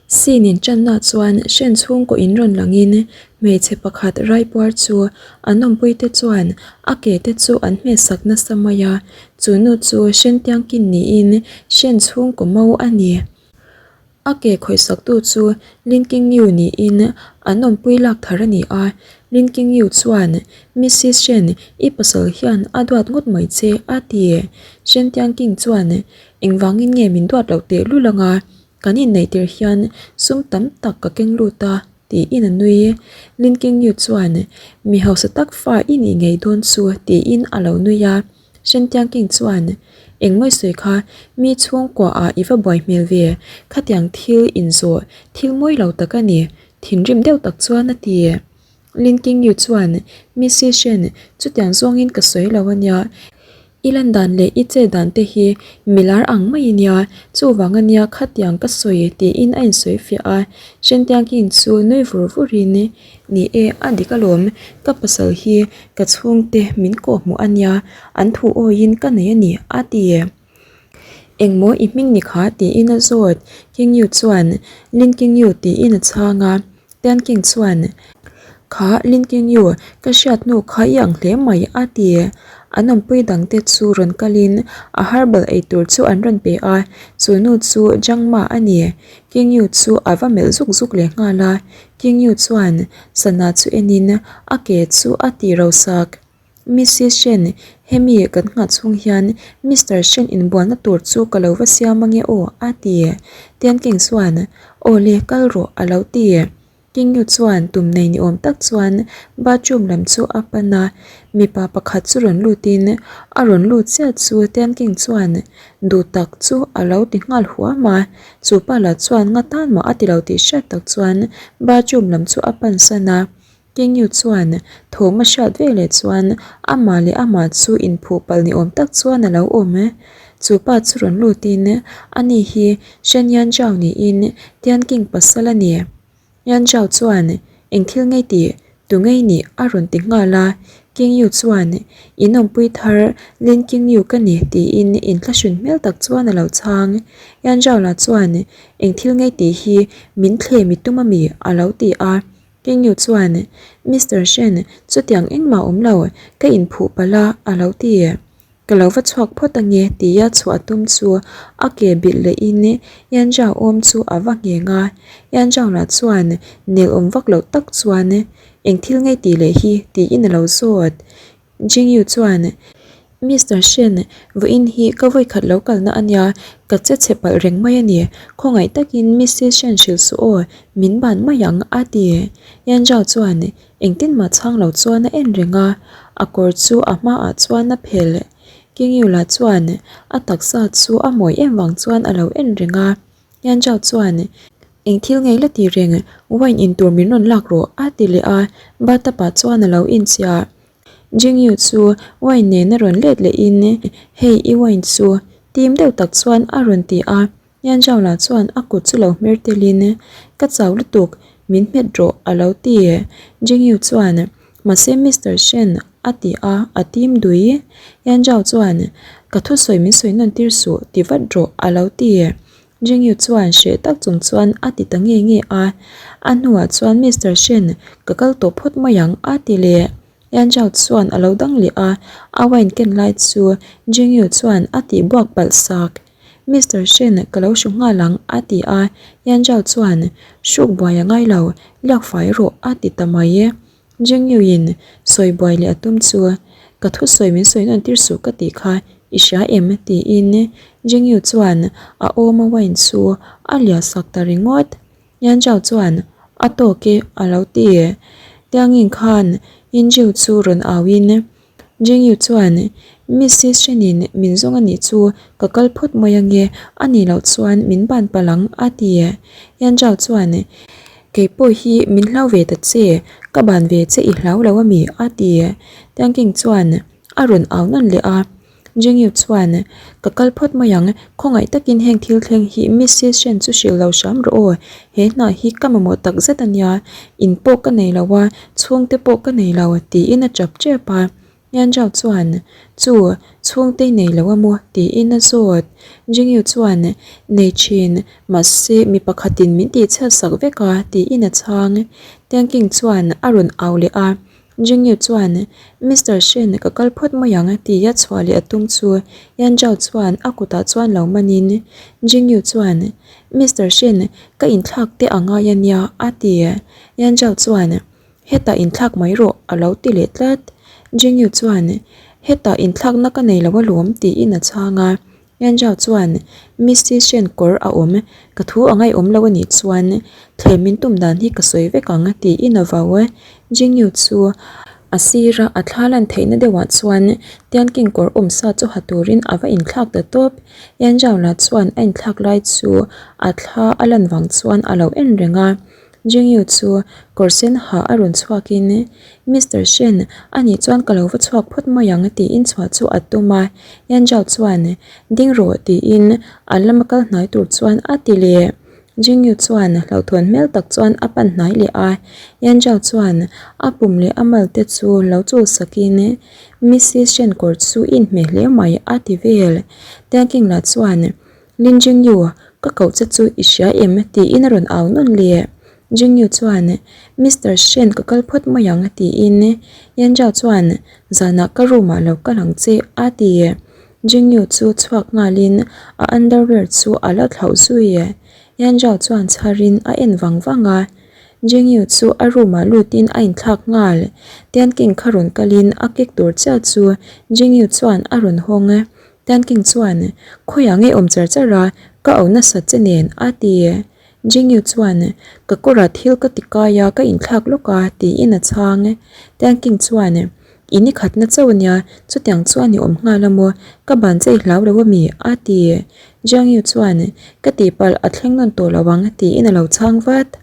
Scene inṭanna chuan hren chhungkaw in rawn langin hmeichhe pakhat raipuar chu an awmpuite chuan a ke te chu an hmehsak nasa mai a, chu nu chu hren tiangkin niin hren chhungkaw mo a ni. A ke khawihsaktu chu Lin Kingyu niin an awmpui lak thar a ni a, Lin Kingyu chuan Missis Shen i pasal hian a duat ngawt mai che a ti. Shen Tiangking chuan engvangin nge min duat loh tehlul anga kan inneih tir hian sum tam tak ka keng lut a tiin a nui. Lin Kingyu chuan mi hausa tak fa i nih ngei dawn chu tiin a lo nui a. Shen Tiangking chuan, Engmawi sawi kha, mi chhungkua ah i va buai hmel ve, khatiang thil inzawh thil mawi lo tak a ni, thinrim deuh tak chuan a ti. Lin Kingyu chuan, Missy Shen, chutiang zawngin ka sawi lo a nia, i lan dan leh i chet dan te hi milar ang mai i nia, chuvang a nia khatiang ka sawi tiin a insawi fiah a. Shen Tiangking chu nui vur vurin, Ni e, a dik alawm, ka pasal hi ka chhungte min kawhhmuh a nia, an thu awiin ka nei a ni, a ti. Engmaw i hming ni kha? tiin a zawt. King Yu chuan, Lin King Yu tiin a chhang a. Tian King chuan, Kha Lin King Yu, ka hriat hnu kha i ang hle mai, a ti. An awmpui dangte chu rawn kalin a herbal eitur chu an rawn pe a, chu nu chu Zhang Ma a ni. King Yu chu a va melh zuk zuk leh nghal a. King Yu chuan sana chu enin a ke chu a ti ro sak. Missis Shen, hemi kan nghah chhung hian Mister Shen inbualna tur chu ka lo va siam ange aw, a ti. Tian King chuan, Aw le, kal rawh, a lo ti. King Yu chuan tum nei ni awm tak chuan bathroom lam chu a pan a, mipa pakhat chu rawn lutin a rawn lut chiah chu Tian King chuan duh tak chu a lo ti nghal huam a. Chu pa lah chuan nga tan mah a ti lo tih hriat tak chuan bathroom lam chu a pan san a, Kengyu chuan thawm a hriat ve leh chuan amah leh amah chu inphuh palh ni awm tak chuan a lo awm. Chu pa chu rawn lutin ani hi Shen Yan Zhao niin Tian King pasal a ni. Yan Zhao chuan eng thil ngei tih Tu ngei nih a rawn ti nghal a, Kingyu chuan, In awmpui thar Lin Kingyu ka ni tiin inthlahrun hmel tak chuan a lo chhang. Yan Zhao lah chuan, Eng thil ngei tih hi min thlem i tum ami? a lo ti a. Kingyu chuan, Mister Shen, chutiang engmah awm lo, ka inphuh palh a a lo ti. Ka lo va chhuak phawt ange tia chhuah a tum chu a ke bilh lehin Yan Zhao awm chu a va ngheng a, Yan Zhao lah chuan nel awm vak loh tak chuan eng thil ngei tih leh hi tiin a lo zawt. Jing Yu chuan Mister Shen, vawiin hi ka vawikhat lo kalna a nia, ka che chhe palh reng mai a ni, khawngaih takin Missis Shen hrilh suh aw, min ban mai ang a ti. Yan Zhao chuan Engtin mah chhang lo chuan a en reng a, a kawr chu a hmaah chuan a phel. Kingyula chuan a taksa chu a mawi em vang chuan a lo en reng a, Yanzhao chuan, Eng thil ngei la ti reng, wine in tur min rawn lak rawh, a ti leh a, bathtub ah chuan a lo inchiah. Jingyu chu wine nen a rawn let lehin, Hei i wine chu, tim deuh tak chuan a rawn ti a. Yanzhao lah chuan a kut chu lo hmer telin, Ka chau lutuk, min hmet rawh a lo ti. Jingyu chuan, Mahse Mister Shen a ti a, a tim dui. Yanzhao chuan, Ka thusawi min sawi nawn tir suh, ti vat rawh a lo ti. Jingyu chuan hreh tak chung chuan a ti ta nge nge a. A hnuah chuan Mister Shen, ka kal tawh phawt mai ang a ti leh. Yanzhao chuan a lo dang leh a, a wine ken lai chu Jingyu chuan a tih buak palh sak. Mister Shen ka lo hru nghal ang a ti a, Yan Zhao chuan hruk buai a ngai lo, liak fai rawh a ti ta mai. Jing Yu in sawi buai leh a tum chu ka thusawi min sawi nawn tir suh ka tih kha i hria em tiin Jing Yu chuan a awma wine chu a liah sak ta ringawt. Yan Zhao chuan a tawk e a lo ti. Tiangin khan Yin Jiu chu rawn au in Jingyu chuan, Missis Shenin min zawng a nih chu ka kal phawt mai ange, a nih loh chuan min ban palh ang, a ti. Yan Zhao chuan, Kei pawh hi min hlau ve ta che, ka ban ve che i hlau lo ami? a ti. Tiang King chuan a rawn au nawn leh a. Jingyu chuan, Ka kal phawt mai ang, khawngaih takin heng thil thleng hi Missis Shen chu hrilh lo hram rawh aw, he hna hi ka mamawh tak zet a nia, in pawh ka nei lo a, chhungte pawh ka nei lo, tiin a tap tep a. Yanzhao chuan, Chu, chhungte i nei lo a maw? tiin a zawt. Jingyu chuan, Nei thin, mahse mi pakhatin min tihchhiat sak vek a, tiin a chhang. Tianking chuan a rawn au leh a. Jingyu chuan, Mister Shen, ka kal phawt mai ang, tia chhuah leh a tum chu Yanzhao chuan a kutah chuan lo manin. Jingyu chuan, Mister Shen, ka inthlak te a ngai a nia, a ti. Yanzhao chuan, Hetah inthlak mai rawh, a lo ti leh tlat. Jingyu chuan, Hetah inthlakna ka nei lo alawm, tiin a chhang a. Yanzhao chuan, Missy Shen kawr a awm, ka thu a ngaihawm lo a nih chuan thlem min tum dan hi ka sawi vek ang, tiin a vau. Jingyu chu a sira a thla lan theihna deuhah chuan Tianking kawr awm sa chu ha turin a va inthlak ta tawp. Yanzhao lah chuan a inthlak lai chu a thla a lan vang chuan a lo en reng a. Jingyu chu kawr sen ha a rawn chhuakin, Mister Shen, ani chuan ka lo va chhuak phawt mai ang tiin chhuah chu a tum a. Yan Zhao chuan, Ding rawh tiin a lama kal hnai tur chuan a ti leh. Jingyu chuan hlauhthawn hmel tak chuan a pan hnai leh a. Yan Zhao chuan a pum leh a mal te chu lo chul sakin, Missis Shen kawr chu i inhmeh hle mai a ti vel. Tianking lah chuan, Lin Jingyu, ka koh che chu i hria em? tiin a rawn au nawn leh. Jingyu chuan, Mister Shen ka kal phawt mai ang tiin Yan Zhao chuan, Zanah ka room ah lo kal ang che a ti. Jingyu chu chhuak nghalin a underwear chu a la thlauh zui. Yan Zhao chuan chharin a en vang vang a. Jingyu chu a room ah lutin a inthlak nghal. Tianking kha rawn kalin a kek tur chiah chu Jingyu chuan a rawn hawng. Tanking chuan, Khawiah nge awm char char a, ka au nasat che nen, a ti. Jingyu chuan, Ka kawrah thil ka ti kai a, ka inthlak lawk a, tiin a chhang. Tanking chuan, I ni khatna chauh ania, chutiang chuan i awm nghal a maw, ka ban che i hlau lo ami? a ti. Jiangyu chuan, Ka tihpalh a thleng nawn tawh lo ang, tiin a lo chhang vat.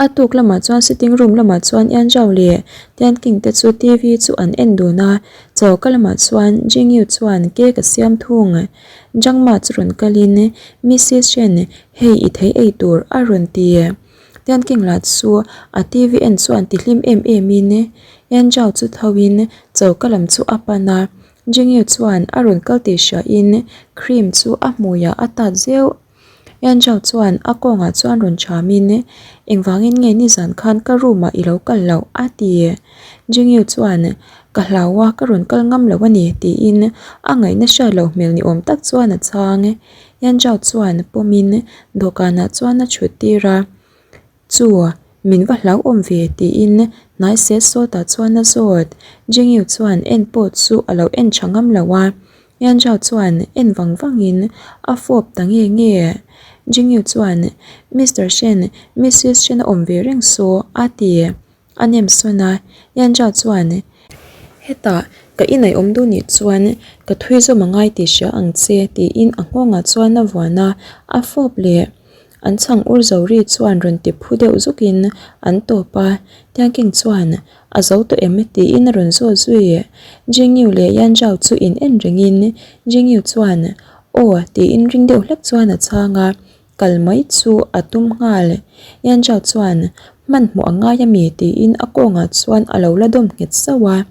A tuk lamah chuan sitting room lamah chuan Yan Zhao leh Tian King te chu TV chu an en dun a, choka lamah chuan Jing Yu chuan cake a siam thung. Zhang Ma chu rawn kalin Missis Shen hei i thei ei tur a rawn ti. Tian King lah chu a TV en chuan ti hlim em em in Yan Zhao chu tho in choka lam chu a pan a, Jing Yu chuan a rawn kal tih hria in cream chu a hmuiah a tat zeuh. Angel chuan a kawngah chuan rawn chhamin, Engvangin nge nizan khan ka room ah i lo kal loh? a ti. Jingyu chuan, Ka hlau a, ka rawn kal ngam lo a ni, tiin a ngaihna hriat loh hmel ni awm tak chuan a chhang. Angel chuan pawmin dawhkanah chuan a chhut tir a. Chu, min va hlauhawm ve, tiin hnai set sawtah chuan a zawt. Jingyu chuan en pawh chu a lo en tha ngam lo a. Yan Zhao chuan en vang vangin a fawp ta nge nge. Jingyu chuan, Mister Shen, Missus Shen a awm ve reng saw, a ti. A nem sawn a, Yan Zhao chuan, Hetah ka inai awm duh nih chuan ka thui zawm a ngai tih hria ang che, tiin a nghawngah chuan a vuan a, a fawp leh. An chhang ur zo ri chuan rawn ti phu deuh zukin an tawp a, Tiangking chuan, A zo tawh em? tiin a rawn zawt zui. Jingyu leh Yan Zhao chu in en rengin Jingyu chuan, Aw, tiin ring deuh hlek chuan a chhang a, kal mai chu a tum nghal. Yan Zhao chuan, Hmanhmawh a ngai ami? tiin a kawngah chuan a lo la dawm nghet sauh a.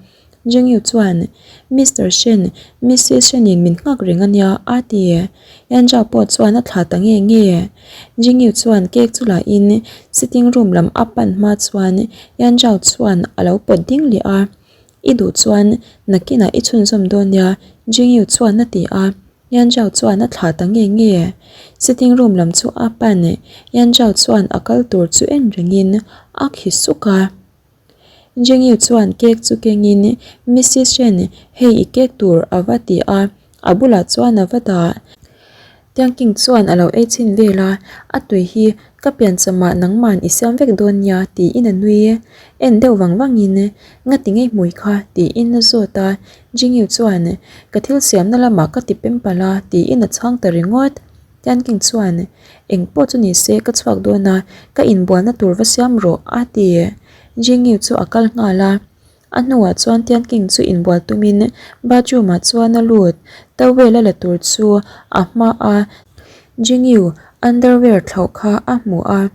Jingyu chuan, Mister Shen, Missis Shen-in min nghak reng a nia, a ti. Yan Zhao pawh chuan a thlah ta nge nge. Jingyu chuan cake chu lahin sitting room lam a pan hma chuan Yan Zhao chuan a lo pawt ding leh a. I duh chuan nakinah i chhunzawm dawn nia, Jingyu chuan a ti a. Yan Zhao chuan a thlah ta nge nge. Sitting room lam chu a pan. Yan Zhao chuan a kal tur chu en rengin a khi suk a. Jingyu chuan cake chu kengin Missis Shen hei i cake tur a va ti a, a bulah chuan a va dah. Tiangking chuan a lo ei chhin vel a, a tui hi ka pianchamah nangman i siam vek dawn nia tiin a nui. En deuh vang vangin ngati ngei hmui kha tiin a zawt a, Jingyu chuan ka thil siamna lamah ka ti pem palh a tiin a chhang ta ringawt. Tianking chuan, Eng pawh chu ni se ka chhuak dawn a, ka inbualna tur va siam rawh, a ti. Jingyu chu a kal nghal a. A hnuah chuan Tianking chu inbual tumin bathroom ah chuan a lut. Towel a la tur chu a hma a, Jingyu underwear thlauh kha a hmu a.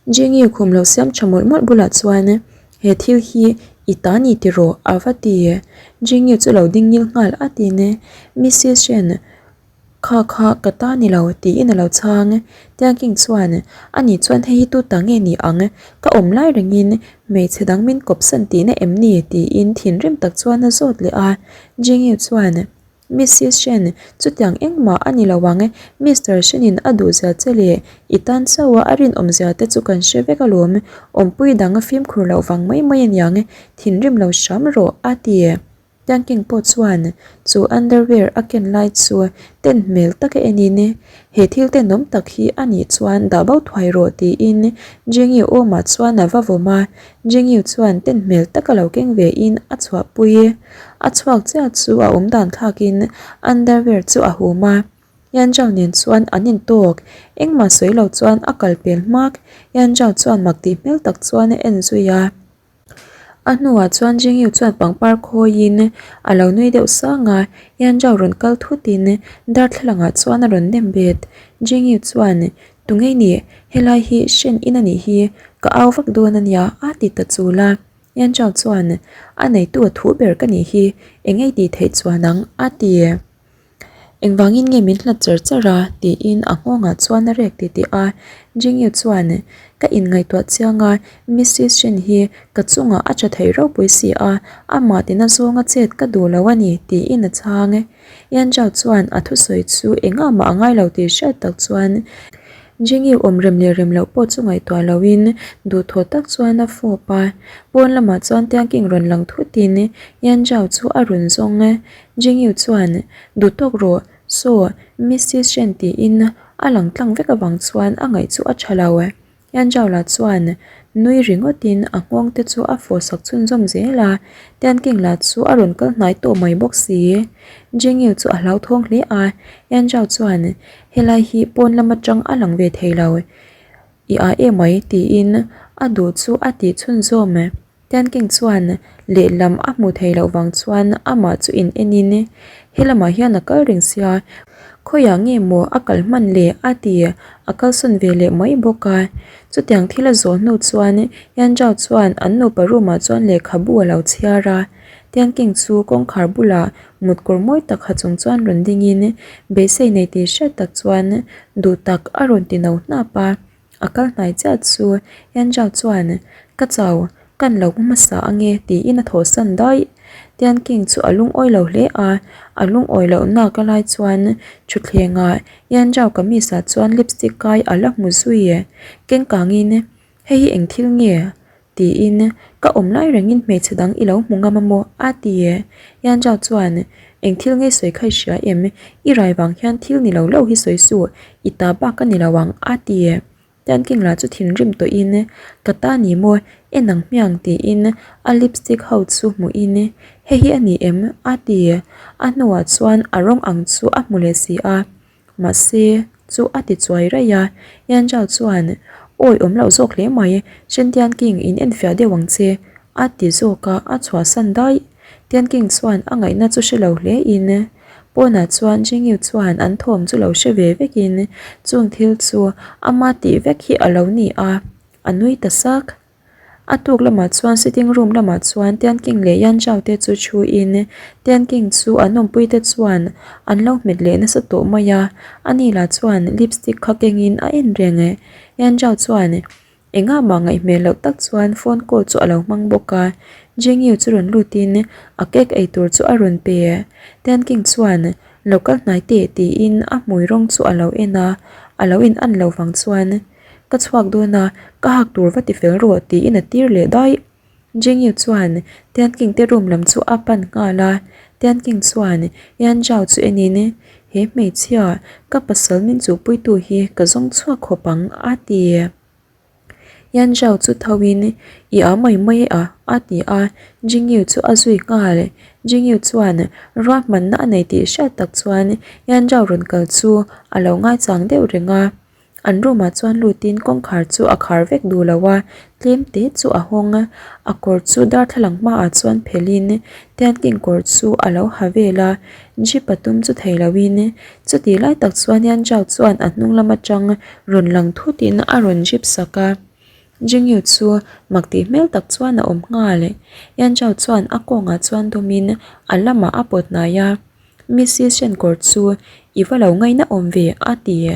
Jingyu khum lo siam tha mawlh mawlh bulah chuan, He thil hi i I ta ni tiraw? A va ti. Jingyu chu lo ding ngil nghal at in Missus Shen Kha kha ka ta ni lo tiin a lo chhang. Tiangking chuan Ani chuan hei hi tu ta nge ni ang? Ka awm lai rengin hmeichhe dang min kawpsan tihna em ni? tiin thinrim tak chuan a zawt leh a. Jingyu chuan Missus Shen, chutiang engmah a ni lo ang, Mister Shen-in a duhzia che leh i tan chauha a rinawmzia te chu kan hre vek alawm, awmpui dang a fimkhur loh vang mai mai aniang, thinrim lo hram rawh, a ti. Tiangking pawh chuan chu underwear a ken lai chu ten hmel taka enin, He thil tenawm tak hi a nih chuan dah bo thuai rawh tiin Jingyu awmah chuan a va vawm a, Jingyu chuan ten hmel taka lo keng ve in a chhuahpui. A chhuak chiah chu a awm dan thlakin underwear chu a hum a, Yanzhao nen chuan an intawk. Engmah sawi lo chuan a kal pel hmak. Yanzhao chuan mak tih hmel tak chuan a en zui a. A hnuah chuan Jingyu chuan pangpar khawiin a lo nui deuh sang a, Yanzhao rawn kal thutin darthlalangah chuan a rawn nem bet. Jingyu chuan, Tungei nih, helai hi hren in a nih hi, ka au vak dawn a nia, a ti ta chul a. Yanzhao chuan, A neitu a thu ber ka nih hi, engei tih theih chuan ang, a ti. Engvangin nge min hlat char char a? tiin a nghawngah chuan a rek titih a. Jingyu chuan, Ka inngaihtuah chiang a, Missus Shen hi ka chungah a tha thei ropui si a, amah tina zawnga chet ka duh lo a ni, tiin a chhang. Yan Zhao chuan a thusawi chu engah mah a ngai lo tih hriat tak chuan Jingyu awm rem leh rem loh pawh chu ngaihtuah loin duhthawh tak chuan a fawp a. Pawn lamah chuan Tiangking rawn lang thutin Yan Zhao chu a rawn zawng. Jingyu chuan, Duh tawk rawh, saw, Missus Shen tiin a lang tlang vek avang chuan a ngaih chu a tha lo. Yan Zhao lah chuan nui ringawtin a nghawng te chu a fawh sak chhunzawm zel a, Tian King lah chu a rawn kal hnai tawh mai bawk si. Jingyu chu a hlauthawng hle a, Yan Zhao chuan, Helai hi pawn lam atang a lang ve thei lo, i a emai tiin a duh chu a tih chhunzawm. Tianking chuan lehlam a hmuh theih loh vang chuan amah chu in en in he lamah hian a kal reng sia, khawiah nge maw a kal hman le a ti, a kalsawn ve leh mai bawk a. Chutiang thil a zawh hnu chuan Yan Zhao chuan an nupa room ah chuan lehkhabu a lo chhiar a, Tianking chu kawngkhar bulah mutkawr mawi tak ha chung chuan rawn ding in beisei nei tih hriat tak chuan duh tak a rawn ti no hnap a. A kal hnai chiah chu Yanzhao chuan, Ka chau, kan lo hmu hmasa ange tiin a thawhsan daih. Tian King chu a lungawi lo hle a, a lungawi loh nak a lai chuan thutthlengah Yanzhao kamis ah chuan lipstick kai a la hmu zui. Keng kangin, Hei hi eng thil nge? Tiin, Ka awm lai rengin hmeichhe dang i lo hmu ngam a maw? a ti e. Yan Zhao chuan, Eng thil nge sawi kha i hria em? I rai vang hian thil ni lo lo hi sawi suh, i ta bak a ni lo ang, a ti e. Tian King lah chu thinrim tawhin, Ka ta ni maw? En ang hmiang tiin a lipstick ho chu hmuhin, Hei hi a ni em? a ti e. A hnuah chuan a rawng ang chu a hmu leh si a. Mahse, chu a ti chuai raih a, Yan Zhao chuan, Awi awm loh zawk hle mai, Shen Tian King in enfiah deuh ang che, a ti zawk a, a chhuahsan daih. Tian King chuan a ngaihna chu hre lo hle in, pawnah chuan Jing Yu chuan an thawm chu lo hre ve vek in, chung thil chu ama tih vek hi a lo ni a, a nui ta sak. A tuk lamah chuan sitting room lamah chuan Tian King leh Yan Zhao te chu thu in Tian King chu an awmpui te chuan an lo hmet leh nasa tawh mai a, ani lah chuan lipstick kha kengin a en reng e. Yan Zhao chuan engah mah ngaihhmel loh tak chuan phone call chu a lo hmang bawk a, Jing Yu chu rawn lutin a cake ei tur chu a rawn pe. Tian King chuan lo kal hnai teh tiin a hmui rawng chu a lo en a, a lo in an lo vang chuan Ka chhuak dawn a, ka hak tur va ti fel rawh tiin a tir leh daih. Jingyu chuan Tian King te room lam chu a pan nghal a, Tian King chuan Yan Zhao chu enin, He hmeichhia, ka pasal min chuhpuitu hi ka zawng chhuak khawp ang a ti. Yan Zhao chu tho in, I a mai mai a a ti a, Jingyu chu a zui nghal. Jingyu chuan ruahmanna a nei tih hriat tak chuan Yan Zhao rawn kal chu a lo ngaichang deuh reng a. An room ah chuan lutin kawngkhar chu a khar vek duh lo a, tlem te chu a hawng a, a kawr chu darthlalang hmaah chuan phelhin Tianking kawr chu a lo ha vel a, jeep a tum chu thei loin chutih lai tak chuan Yanzhao chuan a hnung lam atang rawn lang thutin a rawn jeep sak a. Jingyu chu mak tih hmel tak chuan a awm nghal. Yan Zhao chuan a kawngah chuan dawmin a lamah a pawt hnai a. Mrs Shen kawr chu i va lo ngaihna awm ve a ti.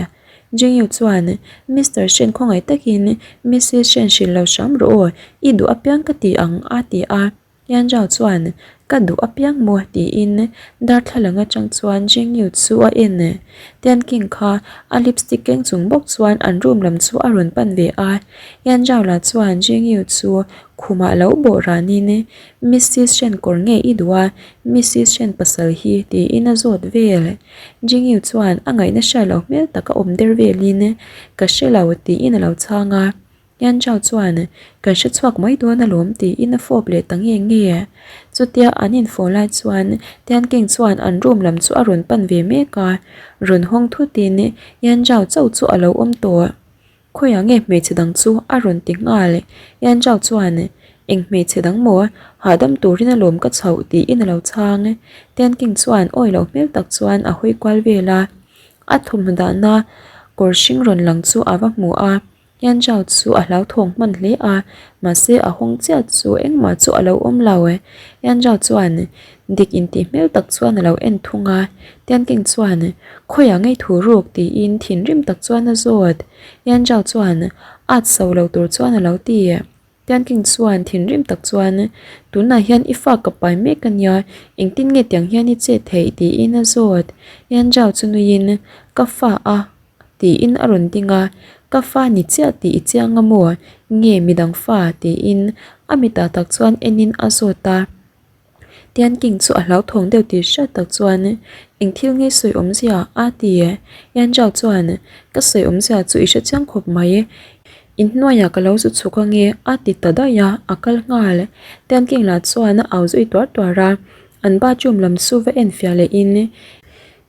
Jingyu chuan Mister Shen khawngaih takin Mrs Shen hrilh lo hram rawh aw, i duh apiang ka ti ang a ti a. Yan Zhao chuan, Ka duh apiang maw? tiin darthlalang atang chuan Jingyu chu a en. Tian King kha a lipstick keng chung bawk chuan an room lam chu a rawn pan ve a. Yan Zhao lah chuan Jingyu chu khumah lo bawh ranin, Mrs Shen kawr nge i duh a, Mrs Shen pasal hi? tiin a zawt vel. Jingyu chuan a ngaihna hriat loh hmel taka awm der velin, Ka hre lo, tiin a lo chhang a. Yan Zhao chuan, Kan hre chhuak mai dawn alawm tiin a fawp leh ta nge nge. Chutia an infawh lai chuan Tian King chuan an room lam chu a rawn pan ve mek a, rawn hawng thutin Yan Zhao chauh chu a lo awm tawh. Khawiah nge hmeichhe dang chu a rawn ti nghal. Yan Zhao chuan, Eng hmeichhe dang maw? Hahdam turin alawm ka chhoh tiin a lo chhang. Tian King chuan awi loh hmel tak chuan a hawi kual vel a, a thawmhnaw dahna kawr hring rawn lang chu a va hmu a. Yan Zhao chu a hlauthawng hman hle a, mahse a hawng chiah chu engmah chu a lo awm lo e. Yan Zhao chuan dik intih hmel tak chuan a lo en thung a, Tian King chuan khawiah ngei thu ruk tiin thinrim tak chuan a zawt. Yan Zhao chuan at so lo tur chuan a lo ti. Tian King chuan thinrim tak chuan tunah hian i fa ka pai mek a nia, engtin nge tiang hian i chet theih tiin a zawt. Yan Zhao chu nuiin ka fa a Tiin a rawn ding a, Ka fa ni chiah tih i chiang a maw? Nge midang fa? tiin a mitah tak chuan enin a zawt a. Tian King chu a hlauthawng deuh tih hriat tak chuan, Eng thil nge sawi awmzia? a ti. Yan Zhao chuan, Ka sawi awmzia chu i hre chiang khawp mai. Inhnuaiah ka lo zu chhuk ange a ti ta daih a, a kal nghal. Tian King lah chuan a au zui tuar tuar a, an bathroom lam chu va enfiah lehin,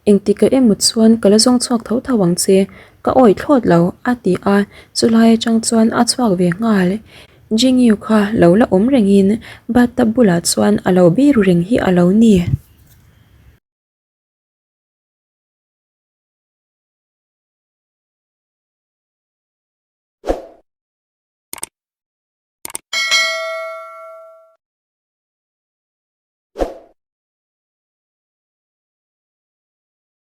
Engtikah emaw chuan ka la zawng chhuak tho tho ang che, ka awih thlawt lo, a ti a, chulai atang chuan a chhuak ve nghal. Jingyu kha lo la awm rengin bathtub bulah chuan a lo biru reng hi a lo ni.